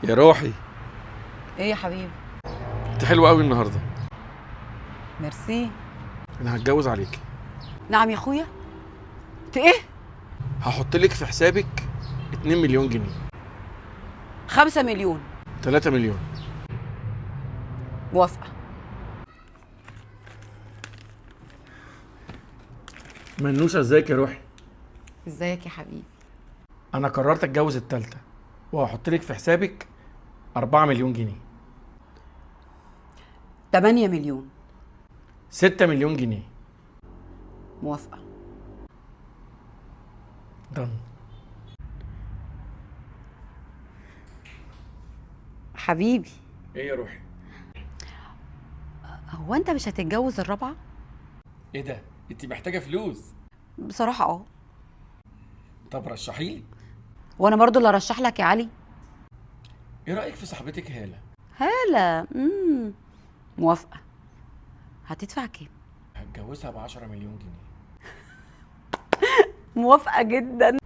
يا روحي. ايه يا حبيبي؟ انت حلوة قوي النهارده. ميرسي. انا هتجوز عليكي. نعم يا اخويا. انت ايه؟ هحط لك في حسابك 2 مليون جنيه. 5 مليون. 3 مليون. موافقة. منوشه ازيك يا روحي؟ ازيك يا حبيبي؟ انا قررت اتجوز التالتة وهحط لك في حسابك 4 مليون جنيه. 8 مليون. 6 مليون جنيه. موافقة. دن. حبيبي. ايه يا روحي؟ هو انت مش هتتجوز الرابعة؟ ايه ده؟ انت محتاجة فلوس؟ بصراحة اه. طب رشحيلي. وانا برضو اللي ارشح لك يا علي. ايه رأيك في صاحبتك هالة؟ هالة موافقة. هتدفع كام؟ هتجوزها ب 10 مليون جنيه. موافقة جدا.